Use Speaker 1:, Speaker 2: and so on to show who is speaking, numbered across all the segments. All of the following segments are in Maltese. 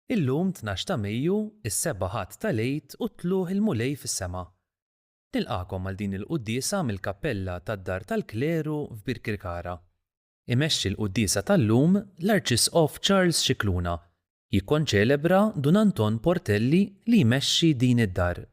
Speaker 1: Illum 12 ta' Mejju, is-seba' Ħadd tal-Għid u Tlugħ il-Mulej fis-Sema. Nilqagħkom għal din il-quddiesa mill-Kappella tad-Dar tal-Kleru f'Birkirkara. Imexxi l-quddiesa tal-lum l-Arċisqof Charles Scicluna, jikkonċelebra Dun Anton Portelli li jmexxi din id-dar.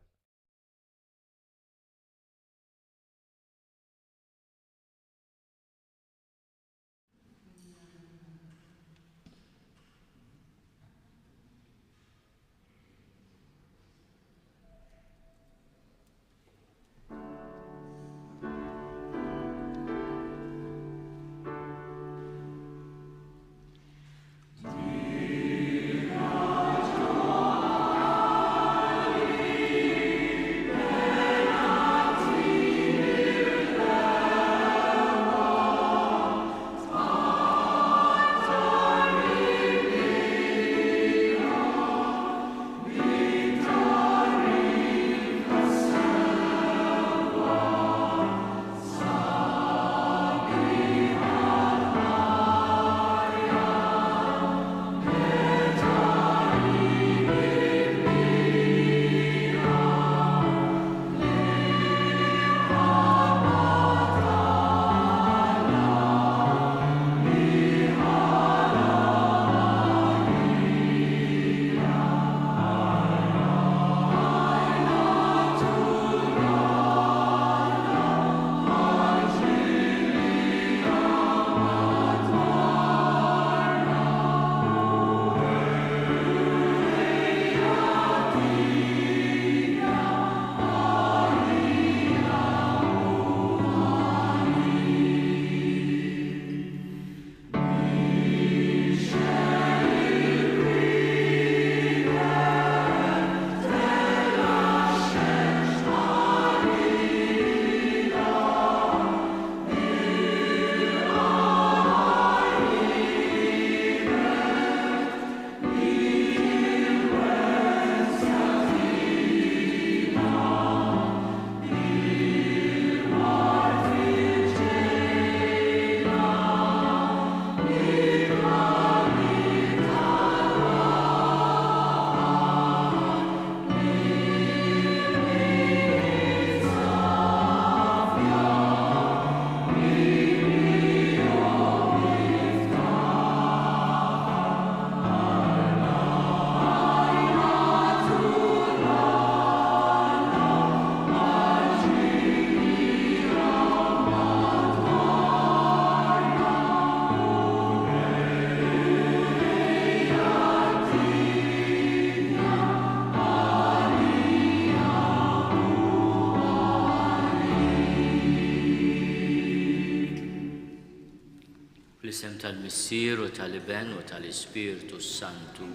Speaker 2: Fl-isem tal-Missier u tal-Iben u tal-Ispirtu s-Santu.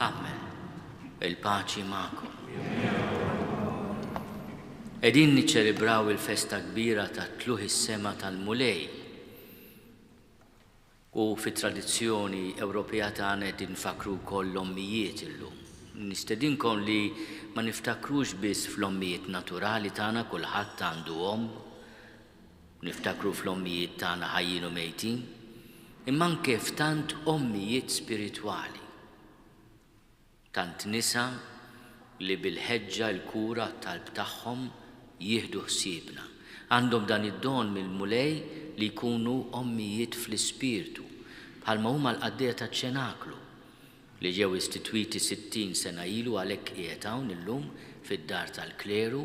Speaker 2: Amen. Il-paċi magħkom. Qegħdin niċċelebraw il-festa kbira ta' Tlugħ is-Sema tal-Mulej. U fit-tradizzjoni Ewropea tagħna qegħdin nfakkru wkoll l-ommijiet illum. Nistedinkom li ma niftakrux biss fl-ommijiet naturali tagħna, kulħadd għandu omm, niftakru fl-ommijiet tagħna ħajjin u mejtin, imma anke f'tant ommijiet spiritwali. Tant nisa li bil-ħeġġa, il-kura, t-talb tagħhom jieħdu ħsiebna. Għandhom dan id-don mill-Mulej li jkunu ommijiet fl-ispirtu, bħalma huma l-qaddejja taċ-Ċenaklu, li ġew istitwiti 60 sena ilu għalhekk qiegħed hawn illum fid-Dar tal-Kleru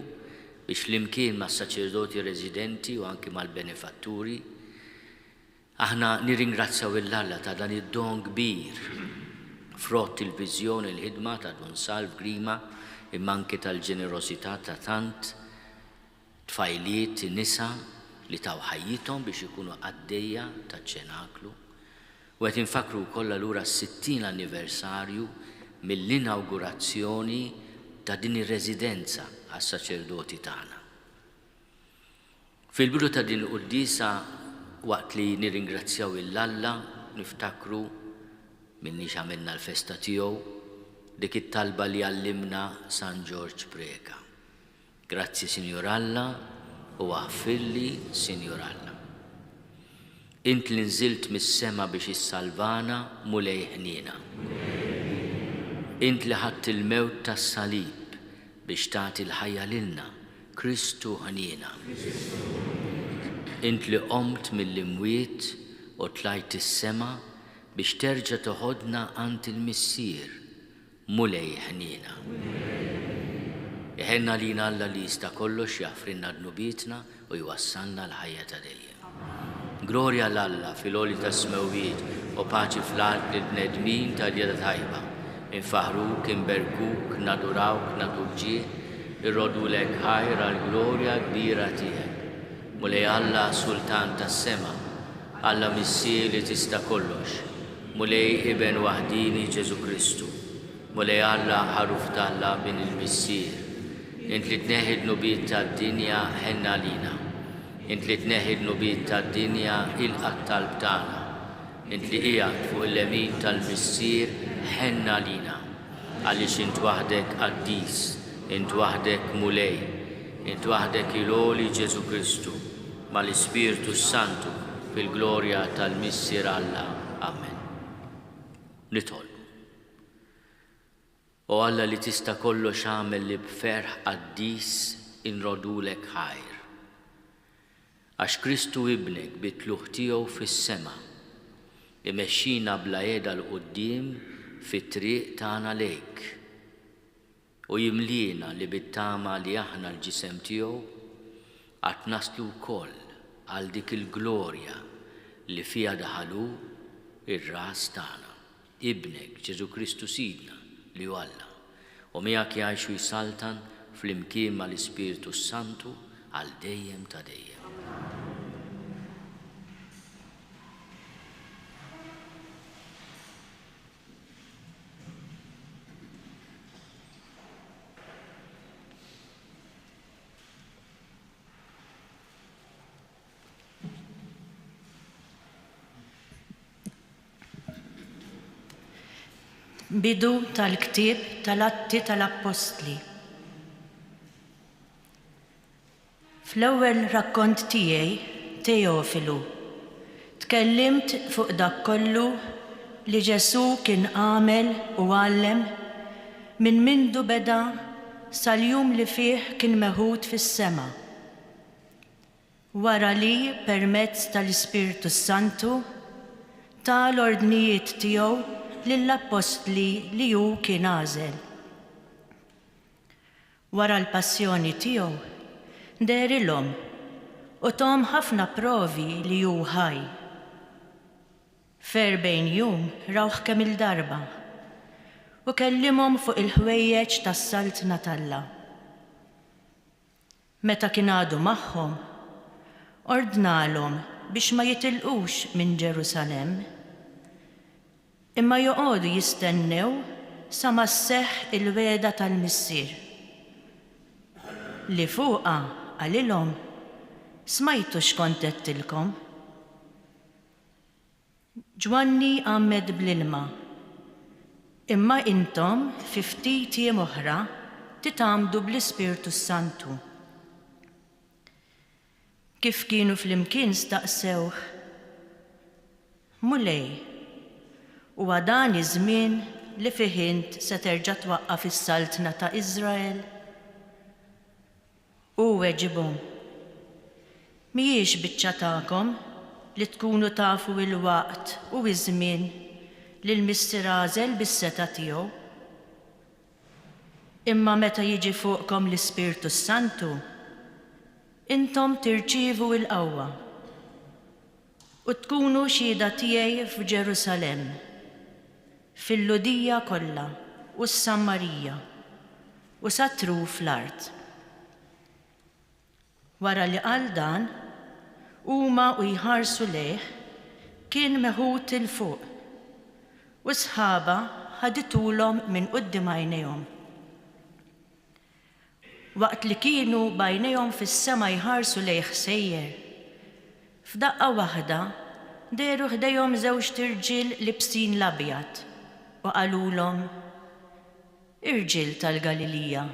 Speaker 2: biex flimkien mas-saċerdoti residenti u anki mal-benefatturi Aħna nirringrazzjaw 'il Alla ta' dan id-don kbir, frott il-viżjoni, il-ħidma ta' Dun Salv Grima imma anke tal-ġenerożità ta' tant tfajliet, nisa li taw ħajjithom biex ikunu qaddejja taċ-Ċenaklu. U qed infakkru wkoll allura s-60 anniversarju mill-inawgurazzjoni ta' din ir-residenza għas-saċerdoti tagħna. Fil-bidu ta' din il-quddiesa, waqt li nirringrazzjaw 'il Alla, niftakru, minniex għamilna l-festa tiegħu, dik it-talba li għallimna San Ġorġ Preca. Grazzi Sinjur Alla u aħfirli Sinjur Alla. Int li nżilt mis-sema biex issalvana, Mulej ħniena. Int li ħadt il-mewt tas-salib biex tagħti l-ħajja lilna, Kristu ħniena. Int li qomt mill-imwiet u tlajt is-sema biex terġa' toħodna għand il-Missier, Mulej ħniena. Iħenn għalina Alla li jista' kollox jaħfrilna dnubietna u jwassalna għall-ħajja ta' dejjem. Glorja 'l Alla fil-għoli tas-smewwiet u paċi fl-art lill-bnedmin ta' rieda tajba. Infaħħruk, inberkuk, nadurawk, nagħtuk ġieħ, irrodulek ħajr għall-glorja kbira tiegħek. Mulej Alla, Sultan tas-sema, Alla Missier li tista' kollox, Mulej Iben waħdieni Ġesù Kristu, Mulej Alla, Ħaruf t'Alla, Bin il-Missier, int li tneħħi d-dnubiet tad-dinja, ħenn għalina. Int li tneħħi d-dnubiet tad-dinja, ilqa' t-talb tagħna. Int li qiegħed fuq il-lemin tal-Missier, ħenn għalina. Għaliex int waħdek qaddis, int waħdek Mulej, int waħdek il-Għoli Ġesù Kristu, mal-Ispirtu s-Santu, fil-glorja tal-Missier Alla. Amen. Nitolbu. O Alla li tista' kollox agħmel li b'ferħ qaddis inrodulek ħajr. Għax Kristu Ibnek bit-tlugħ tiegħu fis-sema, imexxina bla heda 'l quddiem fit-triq tagħna lejk, u jimliena li bit-tama li aħna l-ġisem tiegħu, għad naslu wkoll għal dik il-glorja li fiha daħal hu, ir-ras tagħna. Ibnek, Ġesù Kristu Sidna, li hu Alla, u miegħek jgħix u jsaltan flimkien mal-Ispirtu s-Santu għal dejjem ta' dejjem.
Speaker 3: Bidu tal-ktieb tal-Atti tal-Appostli. Fl-ewwel rakkont tiegħi, Teofilu, tkellimt fuq dak kollu li Ġesù kien għamel u għallem minn mindu beda sal-jum li fih kien meħud fis-sema. Wara li, permezz tal-Ispirtu s-Santu, ta l-ordnijiet tiegħu lill-appostli li hu kien għażel. Wara l-passjoni tiegħu, dehrilhom u tahom ħafna provi li hu ħaj. F'erbgħin jum rawh kemm-il darba u kellimhom fuq il-ħwejjeġ tas-Saltna t'Alla. Meta kien għadu magħhom, ordnalhom biex ma jitilqux minn Ġerusalemm, imma joqogħdu jistennew sa ma sseħħ il-wegħda tal-Missier, li fuqha qalilhom, Smajtu x'kont għedtilkom. Ġwanni għammed bl-ilma, imma intom fi ftit jiem oħra titgħammdu bl-Ispirtu s-Santu. Kif kienu flimkien staqsewh, Mulej, huwa dan iż-żmien li fih int se terġa' twaqqaf is-saltna ta' Iżrael? Hu weġibhom, Mhijiex biċċa tagħkom li tkunu tafu l-waqt u ż-żmien li l-Missier għażel bis-setgħa tiegħu. Imma meta jiġi fuqkom l-Ispirtu s-Santu, intom tirċievu l-qawwa, u tkunu xhieda tiegħi f'Ġerusalemm, fil-Lhudija kollha u s-Sammarija, u sa truf l-art. Wara li qal dan, huma u jħarsu lejh, kien meħud 'il fuq, u s-sħaba ħadithulhom minn quddiem għajnejhom. Waqt li kienu b'għajnejhom fis-sema jħarsu lejh sejjer, f'daqqa waħda dehru ħdejhom żewġt irġiel libsin l-abjad u qalulhom, Irġiel tal-Galilija,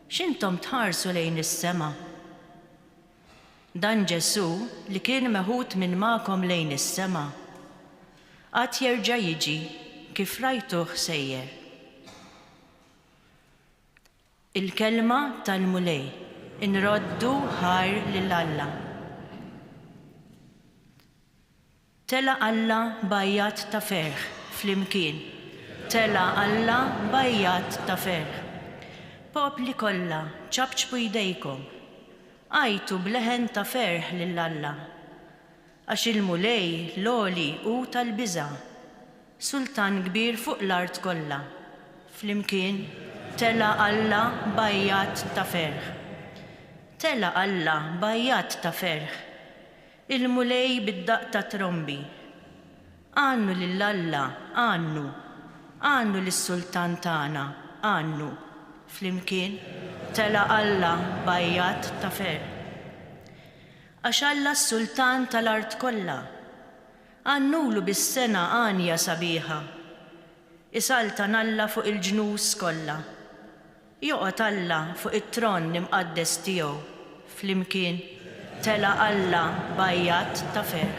Speaker 3: x'intom tħarsu lejn is-sema? Dan Ġesù li kien meħud minn magħkom lejn is-sema, għad jerġa' jiġi kif rajtuh sejjer. Il-Kelma tal-Mulej. Inroddu ħajr lil Alla. Tela' Alla b'għajjat ta' ferħ, flimkien. Tela' Alla b'għajjat ta' ferħ. Popli kollha, ċapċpu jdejkom. Għajtu b'leħen ta' ferħ lil Alla. Għax il-Mulej, l-Għoli, hu tal-biża', Sultan kbir fuq l-art kollha. Flimkien, Tela' Alla b'għajjat ta' ferħ. Tela' Alla b'għajjat ta' ferħ. Il-Mulej bid-daqq tat-trombi. Għannu lil Alla, għannu. Għannu lis-Sultan tagħna, għannu. Flimkien, Tela' Alla b'għajjat ta' ferħ. Għax Alla s-Sultan tal-art kollha. Għannulu bis-sengħa għanja sabiħa. Isaltan Alla fuq il-ġnus kollha. Joqgħod Alla fuq it-tron imqaddes tiegħu, flimkien, tela' Alla b'għajjat ta' ferħ.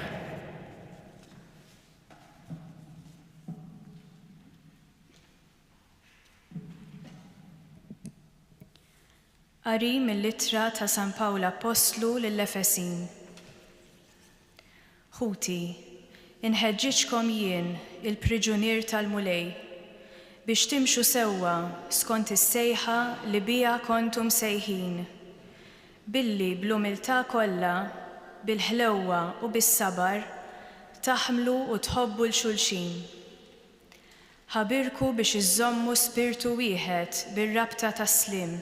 Speaker 4: Qari mill-Ittra ta' San Pawl Appostlu lill-Efesin. Ħuti, inħeġġiġkom jien, il-priġunier tal-Mulej, biex timxu sewwa skont is-sejħa li biha kontu msejħin, billi bl-umiltà kollha, bil-ħlewwa u bis-sabar, taħmlu u tħobbu 'l xulxin. Ħabirku biex iżżommu spirtu wieħed bir-rabta tas-sliem.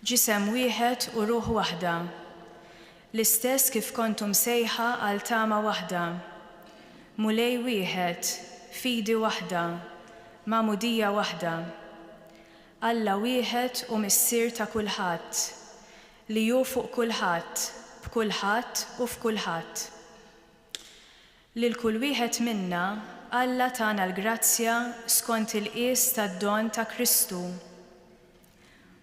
Speaker 4: Ġisem wieħed u ruħ waħda. L-istess kif kontu msejħa għal tama waħda. Mulej wieħed, fidi waħda, magħmudija waħda. Alla wieħed u Missier ta' kulħadd, li hu fuq kulħadd, b'kulħadd u f'kulħadd. Lil kull wieħed minna Alla tana l-grazzja skont il-qies tad-don ta' Kristu.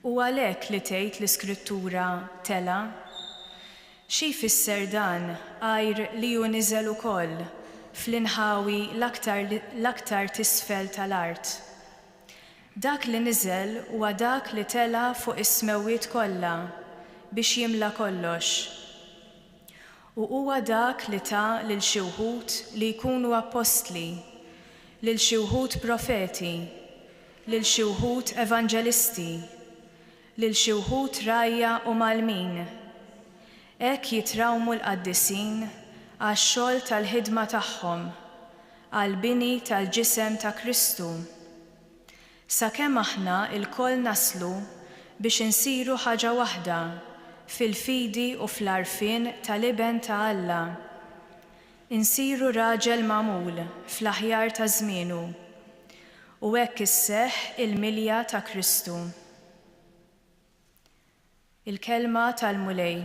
Speaker 4: Hu għalhekk li tgħid l-Iskrittura tela'. Xi jfisser dan għajr li hu niżel ukoll fl-inħawi l-aktar l-aktar t'isfel tal-art? Dak li niżel huwa dak li tela' fuq is-smewwiet kollha biex jimla kollox. U huwa dak li ta lil xi wħud li jkunu appostli, lil xi wħud profeti, lil xi wħud evanġelisti, lil xi wħud rgħajja u mgħallmin. Hekk jitrawmu l-qaddisin għax-xogħol tal-ħidma tagħhom, għall-bini tal-ġisem ta' Kristu. Sakemm aħna lkoll naslu biex insiru ħaġa waħda fil-fidi u fl-għarfien tal-Iben ta' Alla, insiru raġel magħmul fl-aħjar ta' żmienu, u hekk isseħħ il-milja ta' Kristu. Il-Kelma tal-Mulej.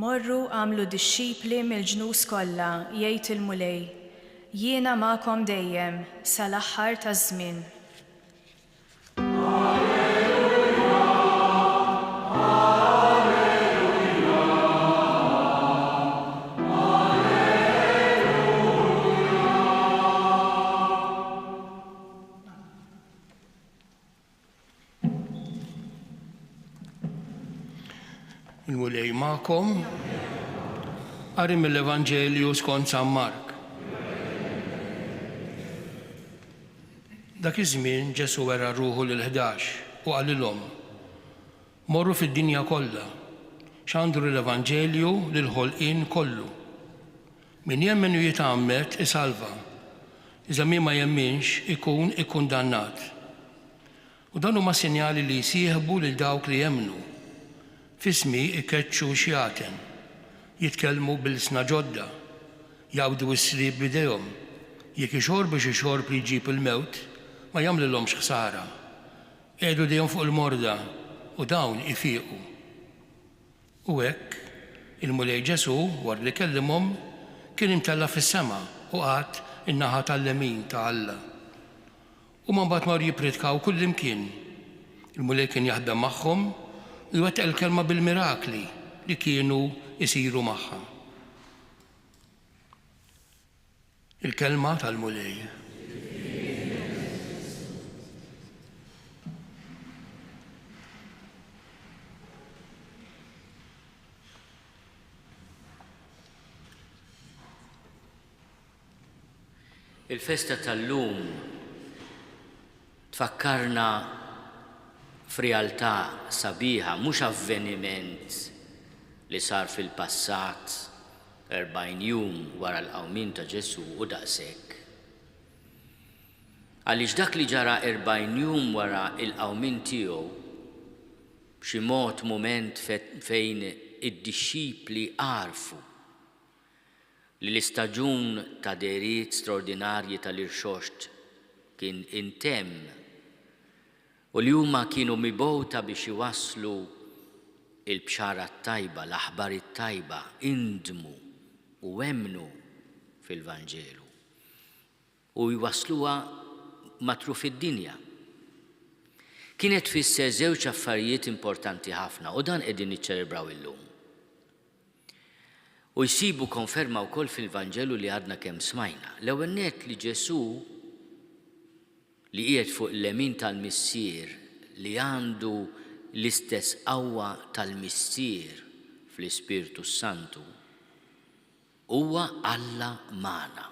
Speaker 4: Morru agħmlu dixxipli mill-ġnus kollha, jgħid il-Mulej, jiena magħkom dejjem, sa l-aħħar taż-żmien.
Speaker 5: Il-Mulej magħkom. Qari mill-Evanġelju skont San Mark. Dak iż-żmien Ġesù wera ruħu lill-11 u qalilhom, Morru fid-dinja kollha, xandru l-Evanġelju lill-ħolqien kollu. Min jemmen u jitgħammed isalva, iżda min ma jemminx ikun ikkundannat. U dawn huma s-sinjali li jsieħbu lil dawk li jemmnu, F'ismi jkeċċu x-xjaten, jitkellmu b'ilsna ġodda, jgħawdu s-sriep b'idejhom, jekk ixorbu xi xorb li jġib il-mewt, ma jagħmlilhomx ħsara. Qiegħdu idejhom fuq il-morda, u dawn ifiqu. U hekk, il-Mulej Ġesù, wara li kellimhom, kien imtella' fis-sema u qagħad in-naħa tal-lemin ta' Alla. Huma mbagħad marru jippritkaw kullimkien. Il-Mulej kien jaħdem magħhom u jwettaq il-kelma bil-mirakli li kienu jsiru magħha. Il-Kelma tal-Mulej.
Speaker 2: Il-festa tal-lum tfakkarna f'realtà sabiħa, mhux avveniment li sar fil-passat 40 jum wara l-qawmien ta' Ġesù u daqshekk. Għaliex dak li ġara 40 jum wara l-qawmien tiegħu, b'xi mod mument fejn id-dixxipli għarfu li l-istaġun ta' dehriet straordinarji tal-irxoxt kien intemm u li huma kienu mibgħuta biex iwasslu l-bxara t-tajba, l-aħbar it-tajba, indmu u emmnu fil-Vanġelu u jwassluha ma' truf id-dinja. Kienet tfisser żewġ affarijiet importanti ħafna u dan qegħdin niċċelebraw illum. U jsibu konferma wkoll fil-Vanġelu li għadna kemm smajna. L-ewwel nett li Ġesù li qiegħed fuq il-lemin tal-Missier li għandu l-istess qawwa tal-Missier fl-Ispirtu s-Santu, huwa Alla magħna.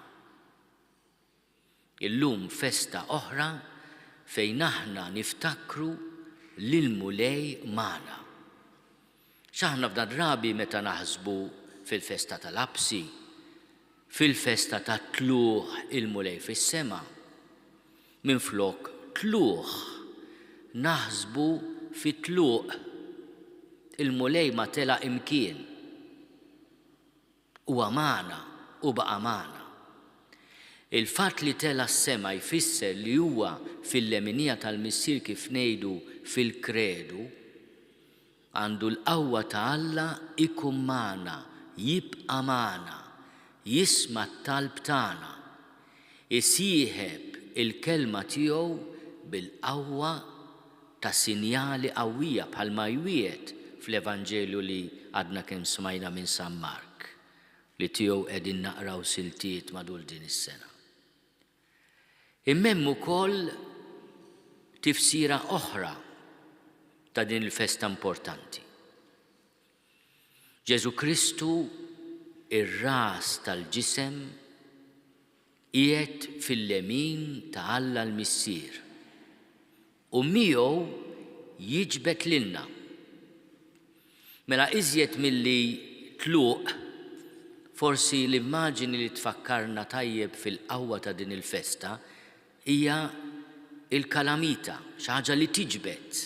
Speaker 2: Illum festa oħra fejn aħna niftakru lill-Mulej magħna. X'aħna f'dan drabi meta naħsbu fil-festa tal-Apsi, fil-festa ta' tlugħ il-Mulej fis-sema, minflok tlugħ naħsbu fi tluq. Il-Mulej ma telaq imkien. Huwa magħna u baqa' magħna. Il-fatt li tela' s-sema jfisser li huwa fil-leminija tal-Missier kif ngħidu fil-Kredu, għandu l-qawwa ta' Alla ikun magħna, jibqa' magħna, jisma' t-talb tagħna, isieħeb il-kelma tiegħu bil-qawwa ta' sinjali qawwija bħalma jwiegħed fl-Evanġelju li għadna kemm smajna minn San Mark, li tiegħu qegħdin naqraw siltiet matul din is-sena. Imma hemm ukoll tifsira oħra ta' din il-festa importanti. Ġesù Kristu, ir-ras tal-ġisem, qiegħed fil-lemin ta' Alla l-Missier, u miegħu jiġbed lilna. Mela iżjed milli tluq, forsi l-immaġini li tfakkarna tajjeb fil-qawwa ta' din il-festa hija l-kalamita, xi ħaġa li tiġbed.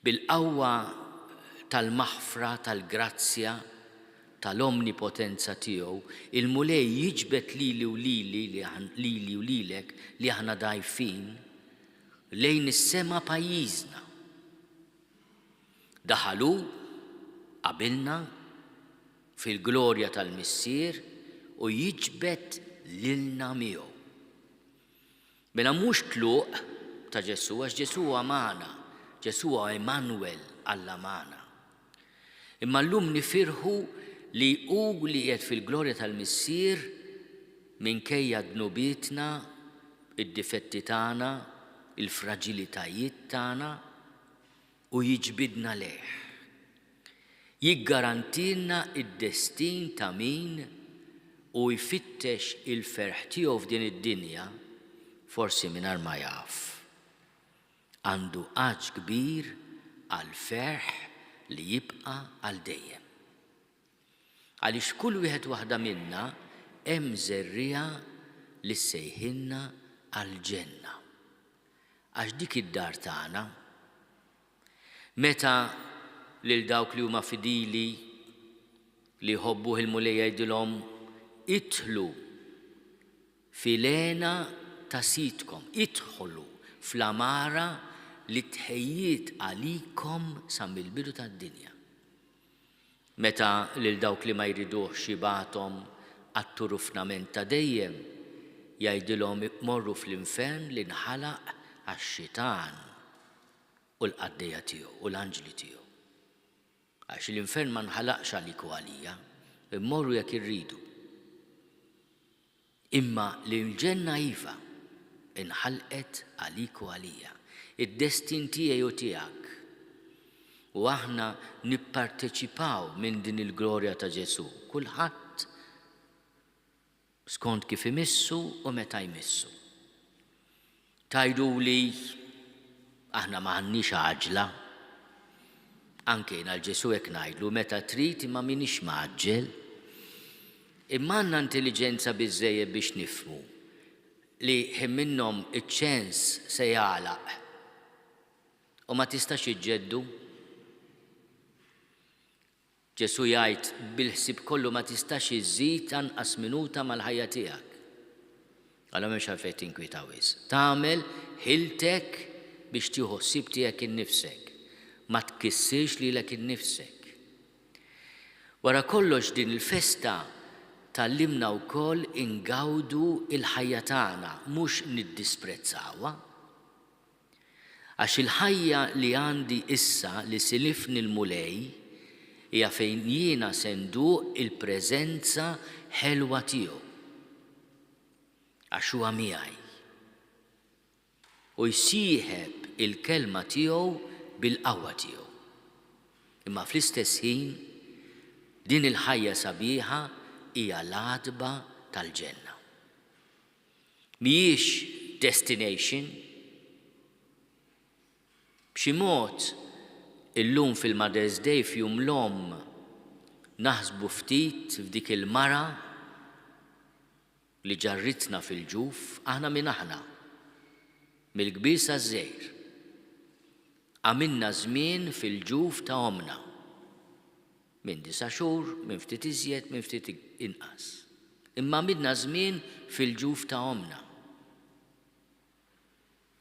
Speaker 2: Bil-qawwa tal-maħfra, tal-grazzja, tal-omnipotenza tiegħu, il-Mulej jiġbed lili u lili, lili u lilek, li aħna dgħajfin, lejn is-sema pajjiżna. Daħal hu qabilna fil-glorja tal-Missier u jiġbed lilna miegħu. Mela mhux tluq ta' Ġesù għax Ġesù huwa magħna, Ġesù huwa Emmanuel, Alla magħna. Imma llum nifirħu li hu li qiegħed fil-glorja tal-Missier minkejja dnubietna, id-difetti tagħna, il-fraġilitajiet tagħna, u jiġbidna lejh. Jiggarantilna d-destin ta' min hu jfittex il-ferħ tiegħu f'din id-dinja, forsi mingħajr ma jaf. Għandu għatx kbir għall-ferħ li jibqa' għal dejjem. Għaliex f'kull wieħed u waħda minna hemm żerriegħa li ssejħilna għall-ġenna. Għax dik id-dar tagħna. Meta lil dawk li huma fidili li jħobbuh il-Mulej jgħidilhom idħlu fil-hena. ta' Sidkom, idħlu fl-għamara li tħejjiet għalikom sa mill-bidu tad-dinja. Meta lil dawk li ma jriduhx jibgħathom għat-turufnament ta' dejjem, jgħidilhom morru fl-infern li nħalaq għax-xitan u l-qaddejja tiegħu u l-anġli tiegħu. Għax l-infern ma nħalaqx għalik u għalija, immorru jekk irridu. Imma l-ġenna iva, inħalqet għalik u għalija. Id-destin tiegħi u tiegħek. U aħna nipparteċipaw minn din il-glorja ta' Ġesù. Kulħadd skont kif imissu u meta jmissu. Tgħiduli aħna ma għandniex għaġla. Anke jien għal Ġesù hekk ngħidlu meta trid imma m'iniex mgħaġġel. Imma għandna intelliġenza biżżejjed biex nifhmu li ħin minnhom iċ-ċens se jagħlaq u ma tistax iġġeddu. Ġesù jgħid, bil-ħsieb kollu ma tistax iżżid anqas minuta mal-ħajja tiegħek. Allura m'hemmx għalfejn tinkwieta wisq. Tagħmel ħiltek biex tieħu ħsieb tiegħek innifsek. Ma tkissirx lilek innifsek. Wara kollox din il-festa tgħallimna wkoll ingawdu l-ħajja tagħna, mhux niddisprezzawha. Għax il-ħajja li għandi issa li silifni l-Mulej hija fejn jiena se nduq il-preżenza ħelwa tiegħu. Għax huwa miegħi. U jsieħeb il-kelma tiegħu bil-qawwa tiegħu. Imma fl-istess ħin din il-ħajja sabiħa hija l-għatba tal-ġenna. Mhijiex destination. B'xi mod, illum fil-Mother's Day, f'Jum l-Omm, naħsbu ftit f'dik il-mara li ġarritna fil-ġuf, aħna min aħna, mill-kbir saż-żgħir. Għamilna żmien fil-ġuf ta' ommna. Minn disa' xhur, minn ftit iżjed, minn ftit inqas. Imma għamilna żmien fil-ġuf ta' ommna.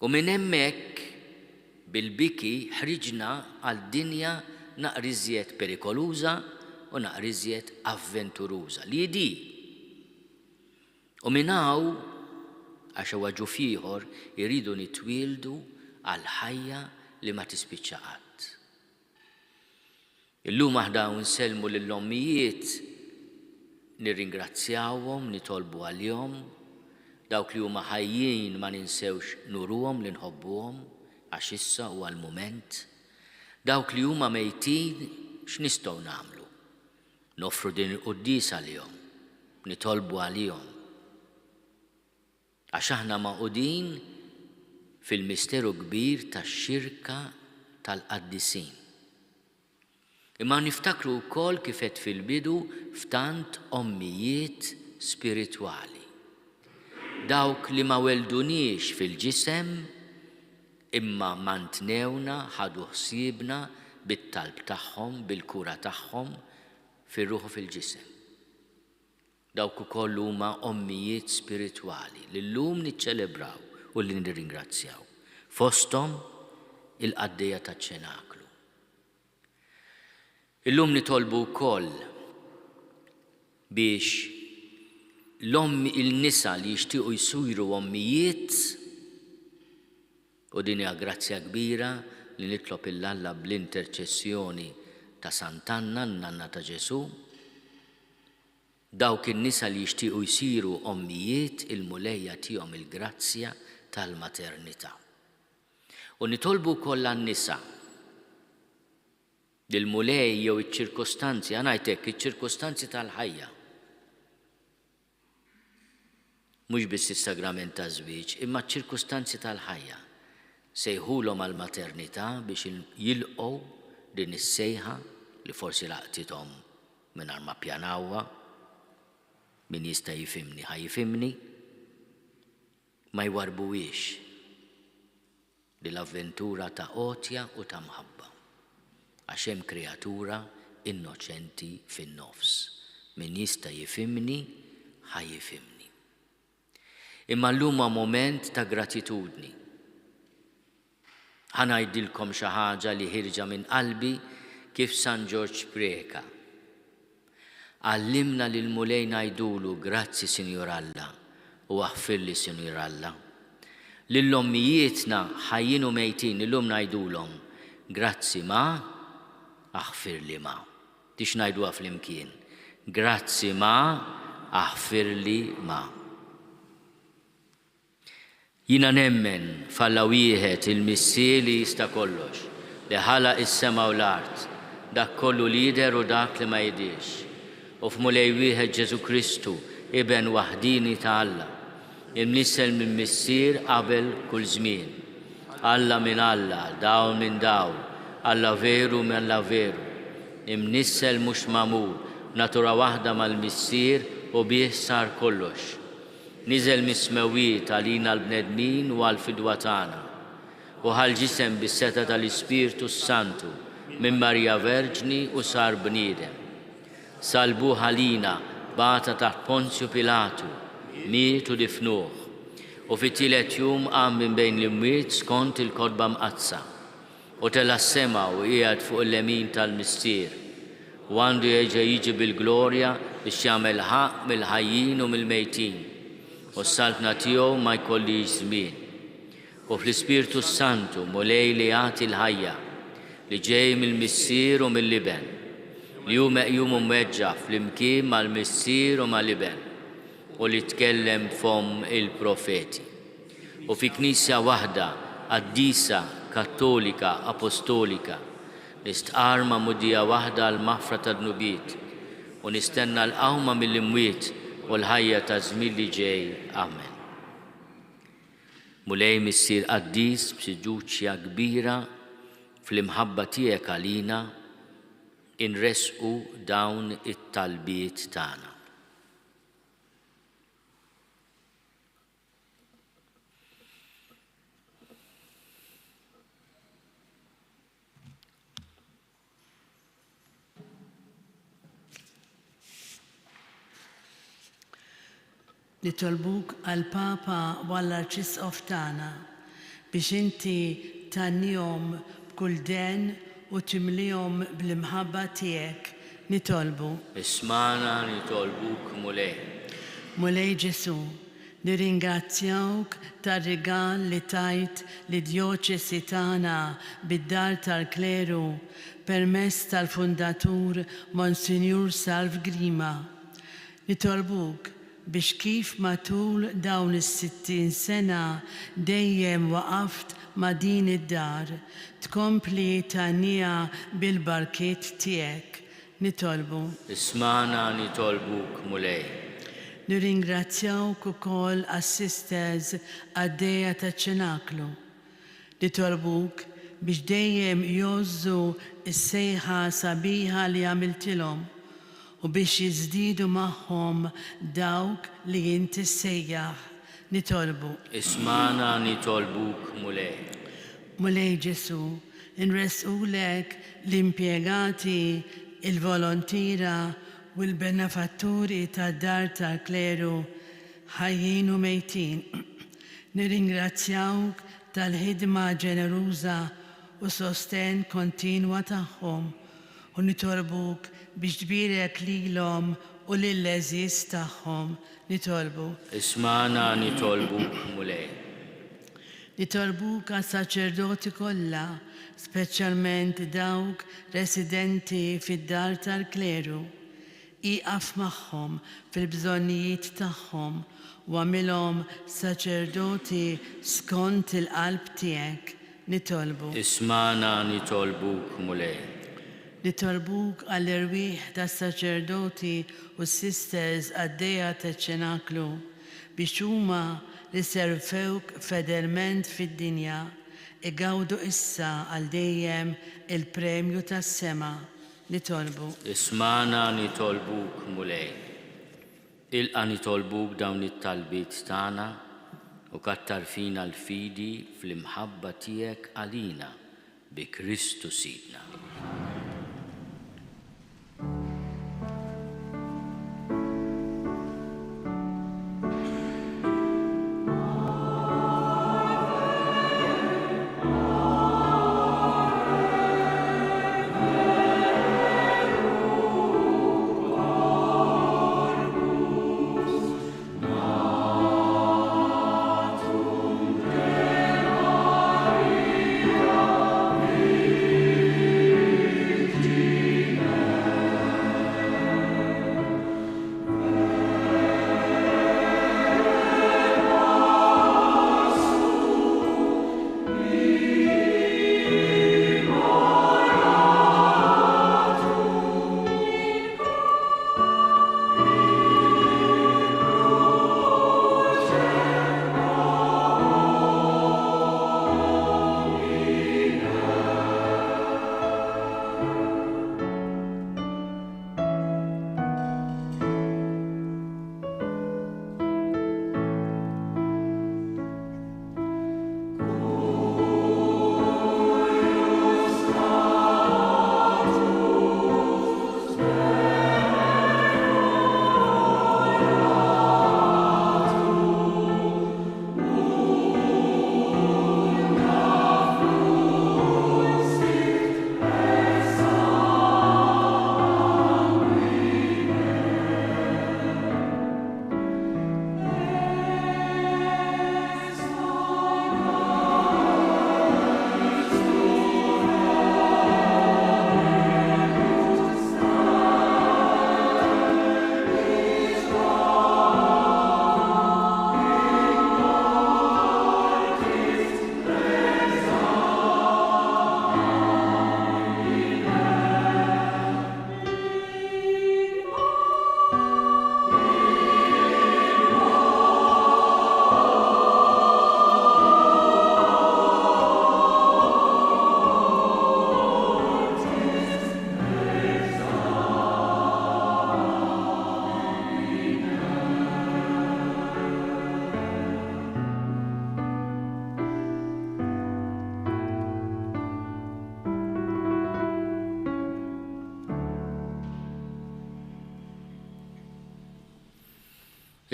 Speaker 2: U minn hemmhekk, bil-biki, ħriġna għal dinja naqra iżjed perikoluża u naqra iżjed avventuruża, li hi di. U minn hawn, għax huwa ġuf ieħor, irridu nitwieldu għal ħajja li ma tispiċċa qatt. Illum aħna hawn insellmu lill-ommijiet, nirringrazzjawhom, nitolbu għalihom. Dawk li huma ħajjin ma ninsewx nuruhom li nħobbuhom għax issa huwa l-mument. Dawk li huma mejtin x'nistgħu nagħmlu? Noffru din il-quddiesa għalihom, nitolbu għalihom. Għax aħna magħqudin fil-misteru kbir tax-xirka tal-qaddisin. Imma niftakru wkoll kif għedt fil-bidu f'tant ommijiet spiritwali. Dawk li ma welduniex fil-ġisem imma mantnewna, ħadu ħsiebna bit-talb tagħhom, bil-kura tagħhom fir-ruħ u fil-ġisem. Dawk ukoll huma ommijiet spiritwali li llum niċċelebraw u li nirringrazzjaw, fosthom il-qaddejja taċ-Ċenaklu. Illum nitolbu wkoll biex l-omm il-nisa li jixtiequ jsiru ommijiet, u din hija grazzja kbira li nitlob 'il Alla bl-interċessjoni ta' Sant'Anna, n-nanna ta' Ġesù, Dawk in-nisa li jixtiequ jsiru ommijiet il-Mulej jagħtihom il-grazzja tal-maternità. U nitolbu wkoll għan-nisa li l-Mulej jew iċ-ċirkostanzi, ħa ngħid hekk, iċ-ċirkostanzi tal-ħajja, mhux biss is-sagrament taż-żwieġ, imma ċ-ċirkustanzi tal-ħajja, sejħulhom għall-maternità biex jilqgħu din is-sejħa li forsi laqtithom mingħajr ma ppjanawha, min jista' jifhimni ħa jifhimni, ma jwarrbuhiex din l-avventura ta' għotja u ta' mħabba, għax hemm kreatura innoċenti fin-nofs. Min jista' jifhimni ħa jifhimni. Imma llum huwa mument ta' gratitudni. Ħa ngħidilkom xi ħaġa li ħierġa minn qalbi kif San Ġorġ Preca. Għallimna lill-Mulej ngħidulu grazzi Sinjur Alla u aħfirli Sinjur Alla. Lil ommijietna ħajjin u mejtin illum ngħidulhom grazzi ma, aħfirli ma. Biex ngħiduha flimkien. Grazzi ma, aħfirli ma. Jiena nemmen f'Alla wieħed il-Missier li jista' kollox, li ħalaq is-sema u l-art, dak kollu li jidher u dak li ma jidhirx, u f'Mulej wieħed Ġesù Kristu, Iben waħdieni ta' Alla, imnissel mill-Missier qabel kull żmien, Alla minn Alla, dawl minn dawl, Alla veru minn Alla veru, imnissel mhux magħmul, natura waħda mal-Missier u bih sar kollox. Niżel mis-smewwiet għalina l-bnedmin u għall-fidwa tagħna, u ħa l-ġisem bis-setgħa tal-Ispirtu s-Santu minn Marija Verġni u sar bniedem. Sallbuh għalina, bata taħt Ponzju Pilatu, miet u difnuh, u fit-tielet jum qam minn bejn l-imwiet skont il-Kotba Mqaddsa. U tela' s-sema u qiegħed fuq il-lemin tal-Missier, u għandu jerġa' jiġi bil-glorja biex jagħmel ħaqq mill-ħajjin u mill-mejtin, u s-saltna tiegħu ma jkollhiex żmien. U fl-Ispirtu s-Santu, Mulej li jagħti l-ħajja, li ġej mill-Missier u mill-Iben, li hu meqjum u mweġġa' flimkien mal-Missier u mal-Iben, u li tkellem b'fomm il-profeti. U fi Knisja waħda, qaddisa, kattolika, apostolika, nistqarr magħmudija waħda għall-maħfra tad-dnubiet, u nistenna l-qawma mill-imwiet u l-ħajja taż-żmien li ġej. Amen. Mulej Missier qaddis, b'fiduċja kbira fl-imħabba tiegħek għalina, inressqu dawn it-talbiet tagħna.
Speaker 6: Nitolbuk għall-Papa u għall-Arċisqof tagħna biex inti tgħannihom b'kull den u timlihom bl-imħabba tiegħek. Nitolbu.
Speaker 2: Ismagħna nitolbuk Mulej.
Speaker 6: Mulej Ġesù, nirringrazzjawk tar-rigal li tajt lid-djoċesi tagħna bid-Dar tal-Kleru permezz tal-fundatur Monsinjur Salv Grima. Nitolbuk biex kif matul dawn is-60 sena dejjem waqaft ma' din id-dar, tkompli tgħanniha bil-barkiet tiegħek. Nitolbu.
Speaker 2: Ismagħna nitolbuk, Mulej.
Speaker 6: Nirringrazzjawk ukoll għas-sisters qaddejja taċ-Ċenaklu. Nitolbuk biex dejjem jgħożżu s-sejħa sabiħa li għamiltilhom u biex jiżdiedu magħhom dawk li inti ssejjaħ. Nitolbu.
Speaker 2: Ismagħna nitolbuk, Mulej.
Speaker 6: Mulej Ġesù, inressqulek l-impjegati, il-volontiera u l-benefatturi tad-Dar tal-Kleru ħajjin u mejtin. Nirringrazzjawk tal-ħidma ġeneruża u sostenn kontinwa tagħhom u nitolbuk biex tbierek lilhom u lill-għeżież tagħhom. Nitolbu.
Speaker 2: Ismagħna nitolbuk, Mulej.
Speaker 6: Nitolbuk għas-saċerdoti kollha, speċjalment dawk residenti fid-dar tal-kleru. Ieqaf magħhom fil-bżonnijiet tagħhom u agħmilhom saċerdoti skont il-qalb tiegħek. Nitolbu.
Speaker 2: Ismagħna nitolbuk, Mulej.
Speaker 6: Nitolbuk għall-erwieħ tas-saċerdoti u s-sisters qaddejja taċ-Ċenaklu, biex huma li servewk fedelment fid-dinja, igawdu issa għal dejjem il-premju tas-sema. Nitolbu.
Speaker 2: Ismagħna nitolbuk, Mulej. Ilqa' nitolbuk dawn it-talbiet tagħna u kattar fina l-fidi fl-imħabba tiegħek għalina bi Kristu Sidna.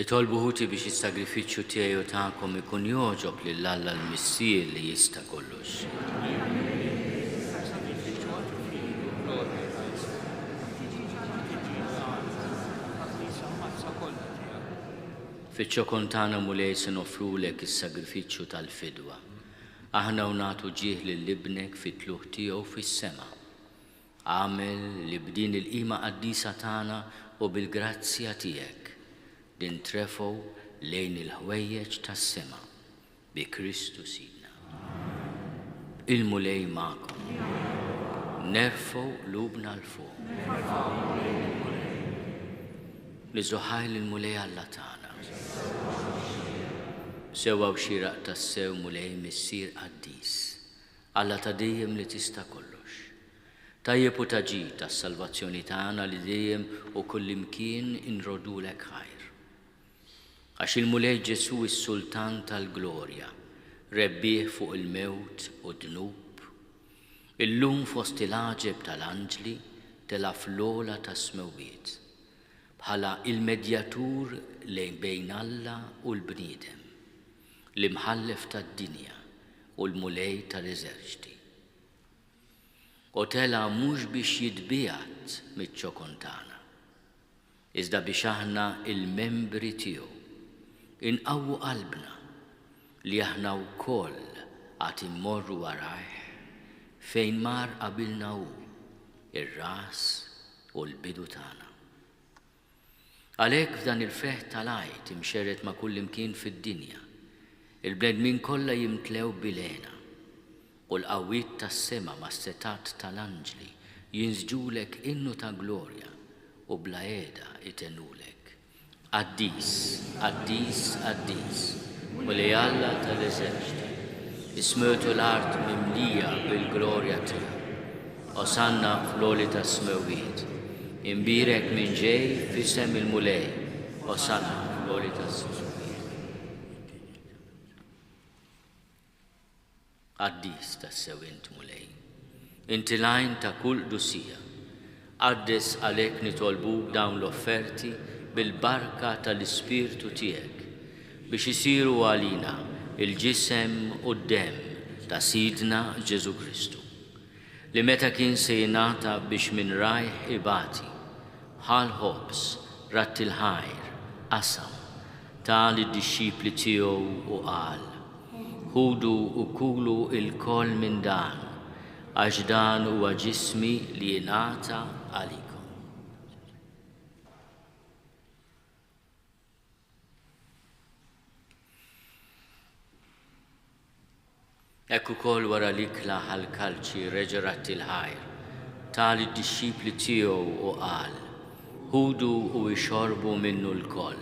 Speaker 2: Itolbu ħuti biex is-sagrifiċċju tiegħi u tagħkom ikun jogħġob lil Alla l-Missier li jista' kollox. Fiċ-ċokon tagħna Mulej se noffrulek is-sagrifiċċju tal-fidwa. Aħna u nagħtu ġieħ lil Ibnek fit-tlugħ tiegħu fis-sema. Agħmel li b'din il-qima qaddisa tagħna u bil-grazzja tiegħek nintrefgħu lejn il-ħwejjeġ tas-sema, bi Kristu Sidna. Il-Mulej magħkom. Nerfgħu qlubna 'l fuq. Niżżu ħajr lill-Mulej Alla tagħna. Sewwa u xieraq tassew, Mulej Missier qaddis, Alla ta' dejjem li tista' kollox. Tajjeb u ta' ġid għas-salvazzjoni tagħna li dejjem u kullimkien inroddulek ħajr. Għax il-Mulej Ġesù s-Sultan tal-glorja, rebbieħ fuq il-mewt u d-dnub, illum fost il-għaġeb tal-anġli tela' fl-ogħla tas-smewwiet, bħala il-medjatur lejn bejn Alla u l-bniedem, l-Imħallef tad-dinja u l-Mulej tal-eżerċti. U tela' mhux biex jitbiegħed miċ-ċokon tagħna, iżda biex aħna l-membri tiegħu inqawwu qalbna li aħna wkoll għad immorru warajh fejn mar qabilna hu, ir-ras u l-bidu tagħna. Għalhekk f'dan il-ferħ tal-Għid imxerred ma' kullimkien fid-dinja, il-bnedmin kollha jimtlew bil-hena, u l-qawwiet tas-sema mas-setgħat tal-anġli jinsġulek innu ta' glorja u bla heda jtennulek, Qaddis, qaddis, qaddis, Mulej Alla tal-eżerċti, is-smewt u l-art mimlija bil-glorja tiegħek. Osanna fl-għoli tas-smewwiet. Imbierek min ġej f'isem il-Mulej, Osanna fl-għoli tas-smewwiet. Qaddis tassew int, Mulej. Inti l-għajn ta' kull qdusija. Qaddes għalhekk nitolbuk dawn l-offerti bil-barka tal-Ispirtu tiegħek, biex isiru għalina l-ġisem u d-demm ta' Sidna Ġesù Kristu, li meta kien se jingħata biex minn rajh ibati, ħa l-ħobż, radd il-ħajr, qasam, ta lid-dixxipli tiegħu u qal, Ħudu u kulu lkoll minn dan, għax dan huwa ġismi li jingħata għalikom. Hekk ukoll wara l-ikla ħa l-kalċi reġa' radd il-ħajr, ta lid-dixxipli tiegħu u qal, Ħudu u ixorbu minnu lkoll,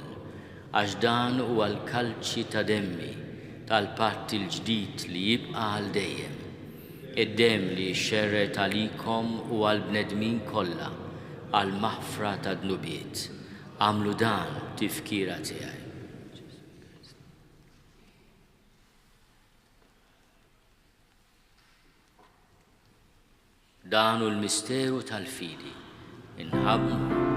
Speaker 2: għax dan huwa l-kalċi ta' demmi, tal-patt il-ġdid li jibqa' għal dejjem, id-demm li jixxerred għalikom u għall-bnedmin kollha għall-maħfra tad-dnubiet. Agħmlu dan b'tifkira tiegħi. Dan hu l-misteru tal-fidi. Inħabbnu.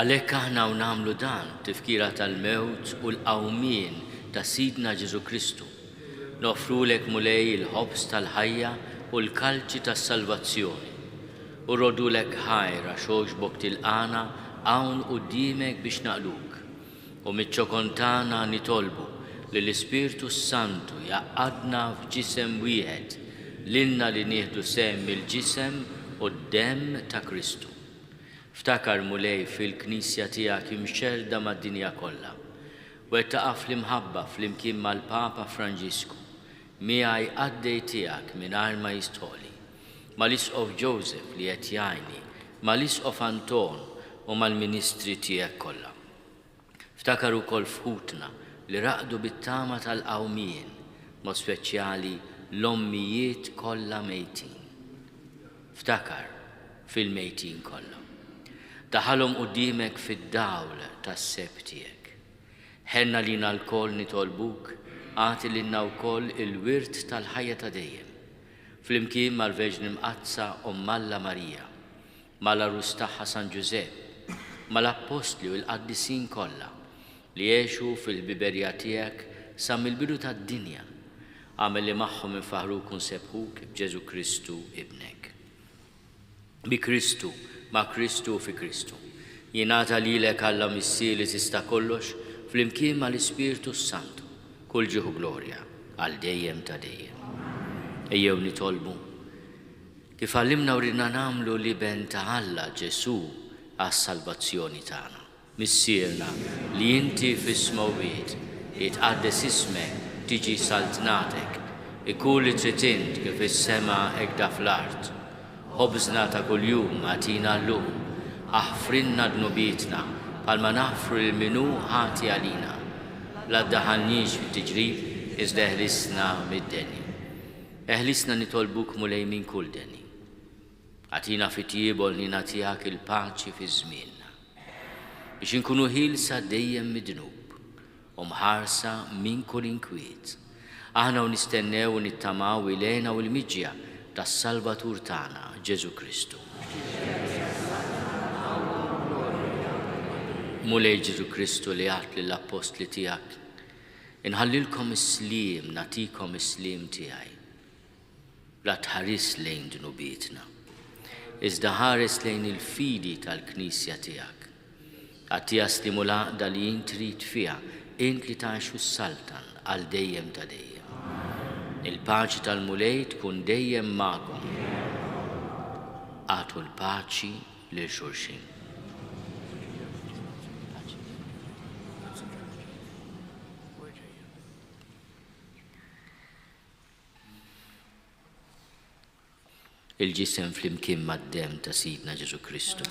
Speaker 2: Għalhekk aħna u nagħmlu dan b'tifkira tal-mewt u l-qawmien ta' Sidna Ġesù Kristu, noffrulek Mulej il-ħobż tal-ħajja u l-kalċi tas-salvazzjoni. U rroddulek ħajr għax għoġbok tilqagħna hawn quddiemek biex naqduk. U miċ-ċokon tagħna nitolbu li l-Ispirtu s-Santu jgħaqqadna f'ġisem wieħed, lilna li nieħdu sehem mill-ġisem u d-demm ta' Kristu. Ftakar, Mulej, fil-Knisja tiegħek imxerrda mad-dinja kollha. Wettaqha fl-imħabba flimkien mal-Papa Franġisku, miegħi qaddej tiegħek mingħajr ma jistħoqli. mal-Isqof Joseph li qed jgħinni, mal-Isqof Anton u mal-ministri tiegħek kollha. Ftakar ukoll f'ħutna li raqdu bit-tama tal-qawmien, b'mod speċjali l-ommijiet kollha mejtin. Ftakar fil-mejtin kollha. Daħħalhom quddiemek fid-dawl tas-sebħ tiegħek. Ħenn għalina lkoll nitolbuk, agħti lilna wkoll il-wirt tal-ħajja ta' dejjem, flimkien mal-Verġni Mqaddsa Omm Alla Marija, mal-għarus tagħha San Ġużepp, mal-Appostli u l-qaddisin kollha, li għexu fil-ħbiberija tiegħek sa mill-bidu tad-dinja, agħmel li magħhom infaħħruk u nsebbħuk b'Ġesù Kristu Ibnek. Bi Kristu, ma' Kristu u fi Kristu. Jingħata lilek Alla Missier li tista' kollox, flimkien mal-Ispirtu s-Santu, kull ġieħ u glorja, għal dejjem ta' dejjem. Ejjew nitolbu. Kif għallimna u ridna nagħmlu l-Iben ta' Alla, Ġesù, għas-salvazzjoni tagħna. Missierna, li inti fis-smewwiet, jitqaddes ismek, tiġi saltnatek, ikun li trid int kif fis-sema hekk fl-art. Ħobżna ta' kuljum agħtina llum. Aħfrilna dnubietna, bħalma naħfru lil min hu ħati għalina. La ddaħħalniex fit-tiġrib, iżda eħlisna mid-deni. Eħlisna nitolbuk Mulej minn kull deni. Agħtina fit-tjieba u l-ħniena tiegħek il-paċi fi żmienna, biex inkunu ħielsa dejjem mid-dnub u mħarsa minn kull inkwiet, aħna u nistennew u nittamaw il-hena u l-miġja tas-Salvatur tagħna, Ġesù Kristu. Mulej Ġesù Kristu li għedt lill-appostli tiegħek, Inħallilkom is-sliem, nagħtikom is-sliem tiegħi. La tħarisx lejn dnubietna, iżda ħares lejn il-fidi tal-Knisja tiegħek. Agħtiha s-sliem u l-għaqda li int trid fiha, int li tgħix u ssaltan għal dejjem ta' dejjem. Il-paċi tal-Mulej tkun dejjem magħkom. Agħtu l-paċi lil xulxin. Il-ġisem flimkien mad-demm ta' Sidna Ġesù Kristu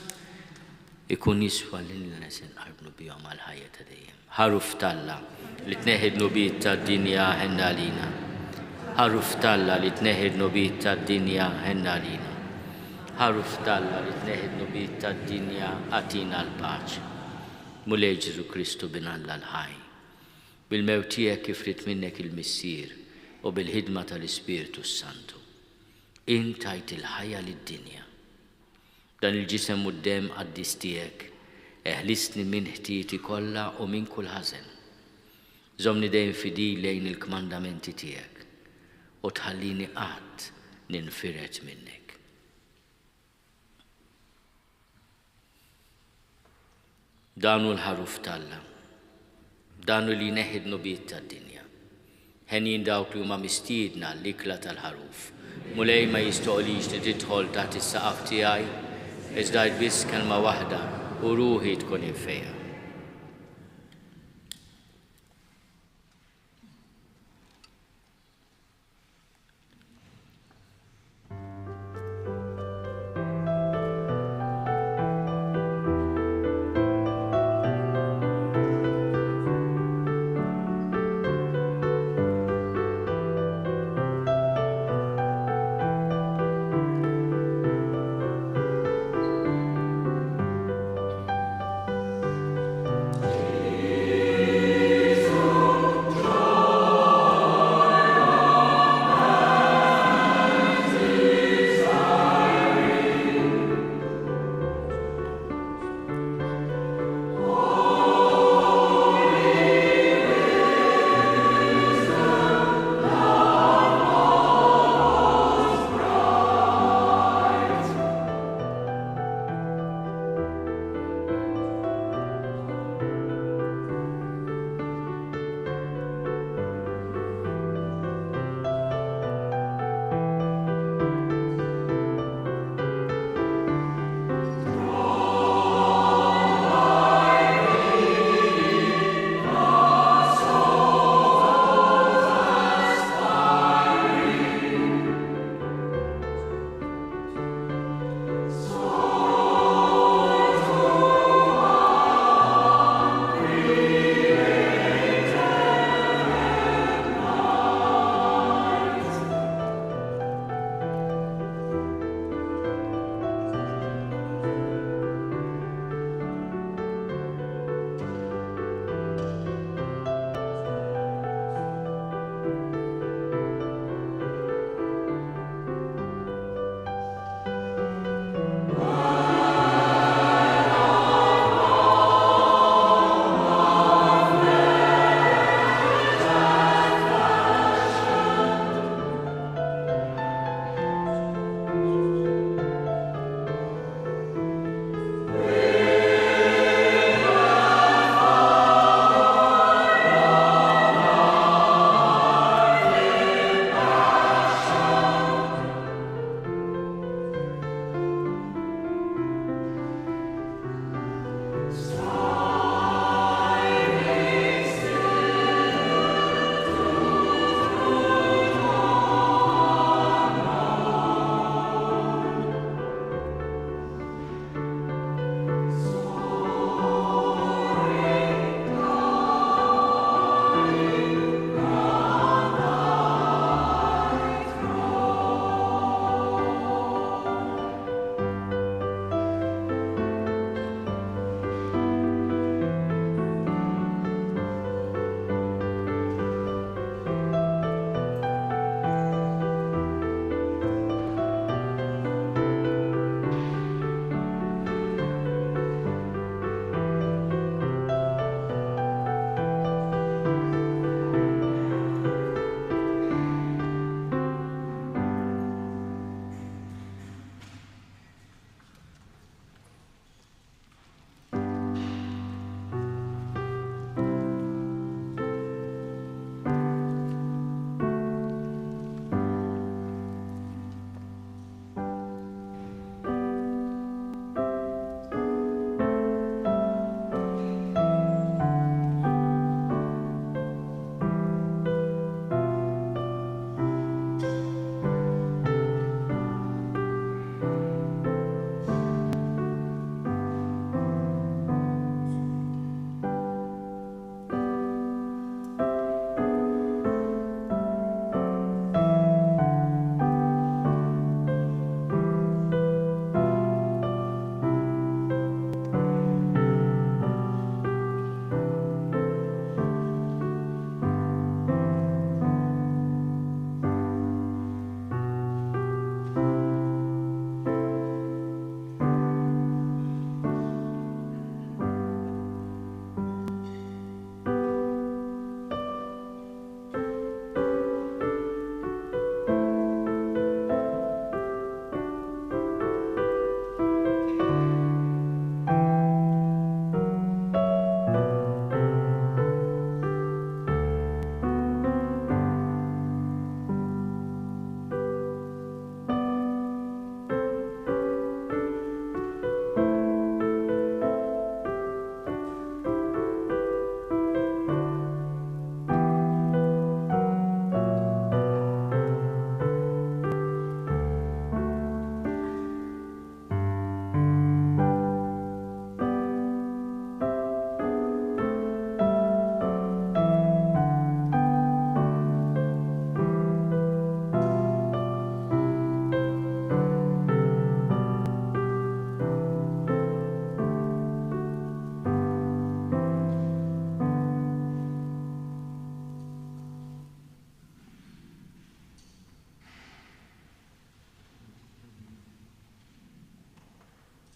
Speaker 2: ikun jiswa lilna se nqarbnu bihom għall-ħajja ta' dejjem. Ħaruf t'Alla li tneħħi d-dnubiet tad-dinja ħenn għalina. Ħaruf t'Alla li tneħħi d-dnubiet tad-dinja ħenn għalina. Ħaruf t'Alla li tneħħi d-dnubiet tad-dinja agħtina l-paċi. Mulej Ġesù Kristu Bin Alla l-ħaj, Bil-mewt tiegħek kif ried minnek il-Missier u bil-ħidma tal-Ispirtu s-Santu, int tajt il-ħajja lid-dinja. B'dan il-ġisem u d-demm qaddis tiegħek, eħlisni minn ħtieti kollha u minn kull ħażen. Żommni dejjem fidil lejn il-kmandamenti tiegħek u tħallini qatt ninfired minnek. Dan hu l-Ħaruf t'Alla. Dan hu li jneħħi d-dnubiet tad-dinja. Henjin dawk li huma mistiedna għall-ikla tal-Ħaruf. Mulej ma jistoqlix li tidħol taħt is-saqaf tiegħi, iżda għid biss kelma waħda u ruħi tkun imfejqa.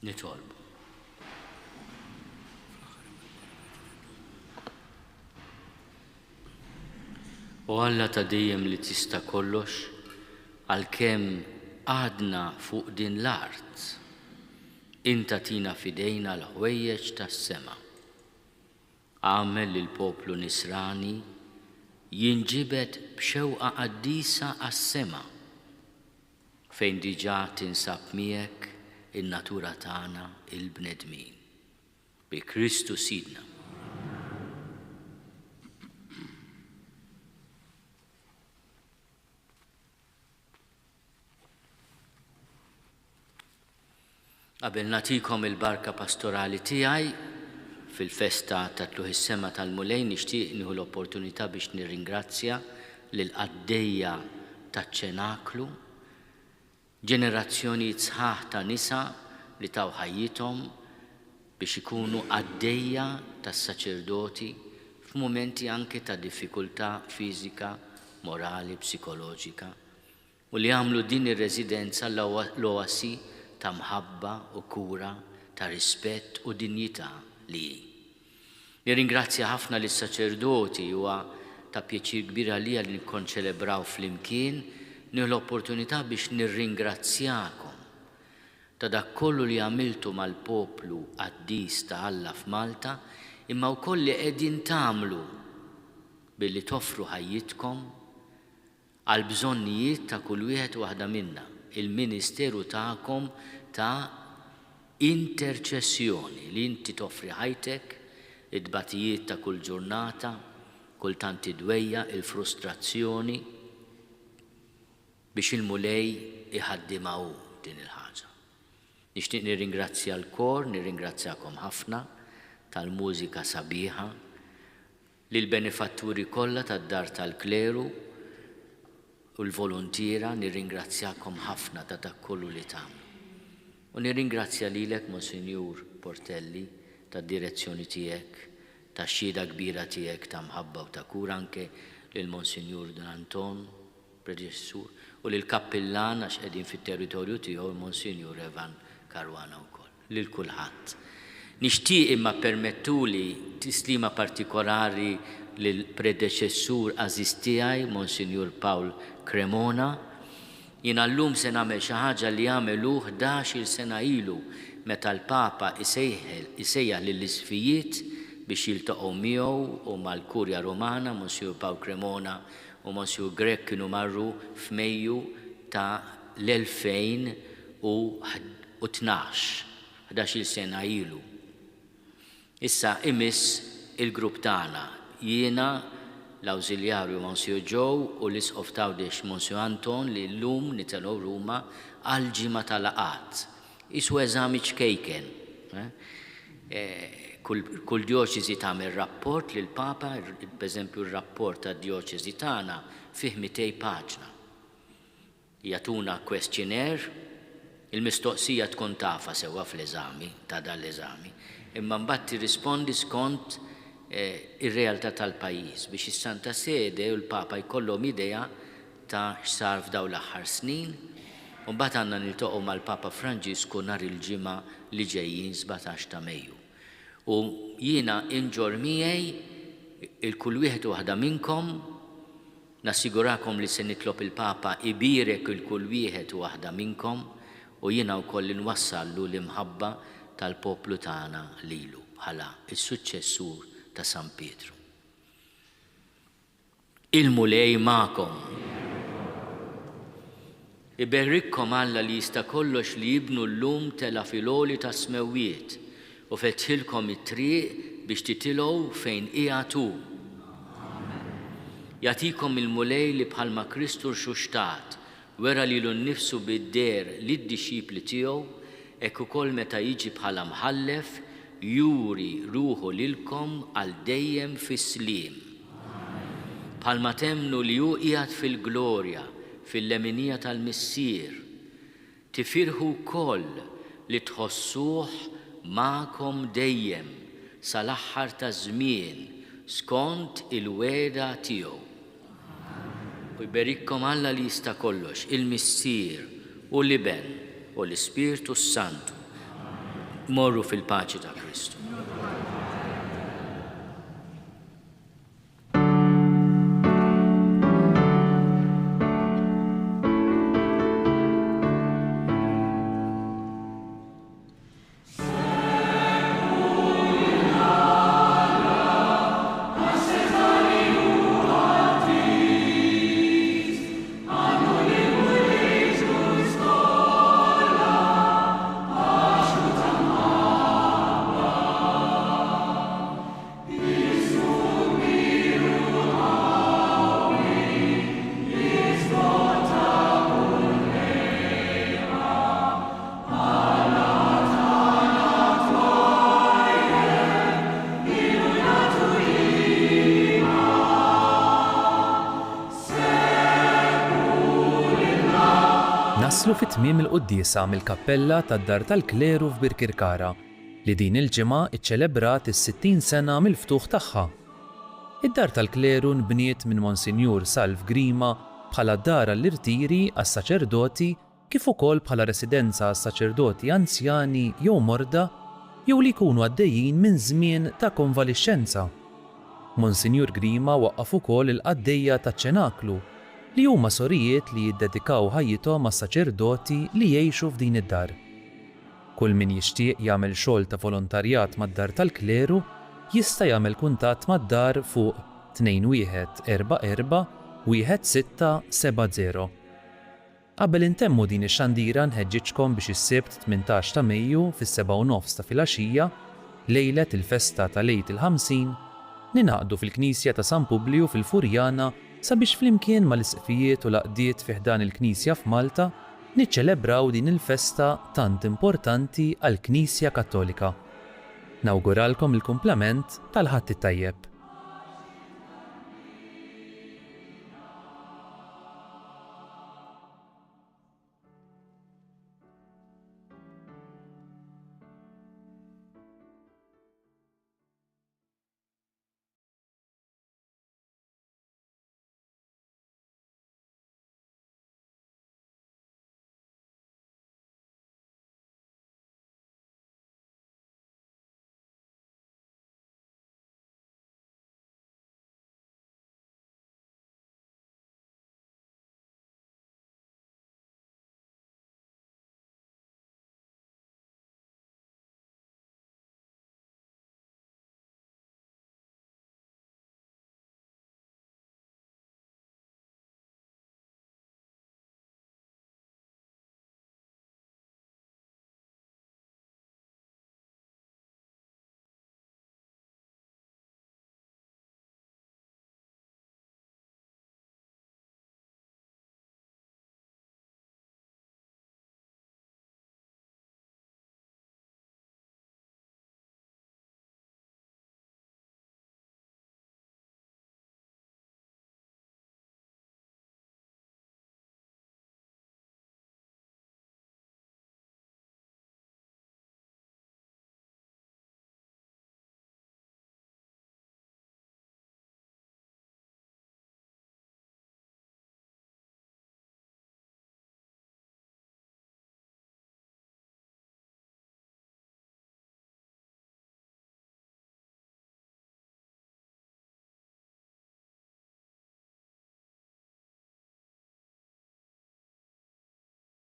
Speaker 2: Nitolbu. O Alla ta' dejjem li tista' kollox, għalkemm għadna fuq din l-art, int tagħtina f'idejna l-ħwejjeġ tas-sema. Agħmel li l-poplu Nisrani jinġibed b'xewqa qaddisa għas-sema, fejn diġà tinsab miegħek in-natura tagħna il-bnedmin. Bi Kristu Sidna. Qabel nagħtikom il-barka pastorali tiegħi fil-festa ta' Tlugħ is-Sema tal-Mulej nixtieq nieħu l-opportunità biex nirringrazzja lill-qaddejja taċ-Ċenaklu, ġenerazzjonijiet sħaħ ta' nisa li taw ħajjithom biex ikunu qaddejja tas-saċerdoti f'mumenti anke ta' diffikultà fiżika, morali, psikoloġika. U li għamlu din ir-residenza l-oasi ta' mħabba u kura, ta' rispett u dinjità li hi. Nirringrazzja ħafna lis-saċerdoti, huwa ta' pjaċir kbir għalija li nikkonċelebraw flimkien, nieħu l-opportunità biex nirringrazzjakom ta' dak kollu li għamiltu mal-poplu qaddis ta' Alla f'Malta, imma wkoll li qegħdin tagħmlu billi toffru ħajjitkom għall-bżonnijiet ta' kull wieħed u waħda minna, il-ministeru tagħkom ta' interċessjoni, li inti toffri ħajtek, it-tbatijiet ta' kull ġurnata, kultant id-dwejjaq, il-frustrazzjoni, biex il-Mulej iħaddimha hu din il-ħaġa. Nixtieq nirringrazzja l-kor, nirringrazzjakom ħafna tal-mużika sabiħa, Lill-benefatturi kollha tad-Dar tal-Kleru u l-voluntiera nirringrazzjakom ħafna ta' dak kollu li tagħmlu. U nirringrazzja lilek Monsinjur Portelli tad-direzzjoni tiegħek, tax-xhieda kbira tiegħek ta' mħabba u ta' kura anke lil Monsinjur Dun Anton, predeċessur, u lill-kappillan għax qegħdin fit-territorju tiegħu il-Monsinjur Evan Caruana wkoll. Lil kulħadd. Nixtieq imma ppermettuli tislima partikolari lill-predeċessur għażiż tiegħi, Monsinjur Paul Cremona. Jiena llum se nagħmel xi ħaġa li għamel hu ħdax-il sena ilu meta l-Papa isejjaħ lill-Isqfijiet biex jiltaqgħu miegħu u mal-Kurja Rumana, Monsinjur Paul Cremona u Monsinjur Grech kienu marru f'Mejju ta' l-2012, ħdax-il sena ilu. Issa imiss il-grupp tagħna, jiena, l-Awżiljarju Monsieur Joe u l-Isqof t'Għawdex Monsieur Anton li llum nitelgħu Ruma għal ġimgħa ta' laqgħat. Qisu eżami ċkejken. Kull, kull djoċesi tagħmel rapport lill-Papa, pereżempju r-rapport tad-djoċesi tagħna fih 200 paġna. Jagħtuna questionnaire, il-mistoqsija tkun tafha sewwa fl-eżami, ta' dan l-eżami, imma mbagħad tirrispondi skont ir-realtà tal-pajjiż biex is-Santa Sede u l-Papa jkollhom idea ta' x'sar f'dawn l-aħħar snin u mbagħad għandna niltaqgħu mal-Papa Franġisku nhar il-Ġimgħa li ġejjin 17 ta' Mejju. U jiena inġorr miegħi 'il kull wieħed u waħda minnkom Nassigurakom li se nitlob il-Papa ibierek 'il kull wieħed u waħda minnkom u jiena wkoll inwassallu l-imħabba tal-poplu tagħna lilu bħala s-suċċessur ta' San Pietru. Il-Mulej magħkom. Iberikkom Alla li jista' kollox li Ibnu llum tela' fil-għoli tas-smewwiet u fetħilkom it-triq biex titilgħu fejn qiegħed hu. Jagħtikom il-Mulej li bħalma Kristu rxuxtat wera lilu nnifsu bid-deher lid-dixxipli tiegħu, hekk ukoll meta jiġi bħala mħallef juri ruħu lilkom għal dejjem fis-sliem. Bħalma temmnu li hu qiegħed fil-glorja, fil-leminija tal-Missier, tifirħu wkoll li tħossuh magħkom dejjem sal-aħħar taż-żmien skont il-wegħda tiegħu. U jberikkom Alla li jista' kollox, il-Missier, u l-Iben, u l-Ispirtu s-Santu. Morru fil-paċi ta' Kristu.
Speaker 1: Naslu fi tmiem il-quddiesa mill-kappella tad-Dar tal-Kleru f'Birkirkara, li din il-ġimgħa ċċelebrat is-60 sena mill-ftuħ tagħha. Id-Dar tal-Kleru nbniet minn Monsinjur Salv Grima bħala dar għall-irtiri għas-saċerdoti kif ukoll bħala residenza għas-saċerdoti anzjani jew morda jew li jkunu għaddejjin minn żmien ta' konvalixxenza. Monsinjur Grima waqqaf ukoll il-Qaddejja taċ-Ċenaklu, li huma sorijiet li jiddedikaw ħajjithom għas-saċerdoti li jgħixu f'din id-dar. Kull min jixtieq jagħmel xogħol ta' volontarjat mad-Dar tal-Kleru jista' jagħmel kuntatt mad-Dar fuq 2144 1670. Qabel intemmu din ix-xandira nħeġġiġkom biex is-Sibt 18 ta' Mejju fis-sebgħa u nofs ta' filgħaxija, lejlet il-festa tal-Għid il-50, ningħaqdu fil-Knisja ta' San Publiju fil-Furjana sabiex flimkien mal-Isqfijiet u l-għaqdiet fi ħdan il-Knisja f'Malta niċċelebraw din il-festa tant importanti għall-Knisja Kattolika. Nawguralkom il-kumplament tal-Ħadd it-Tajjeb.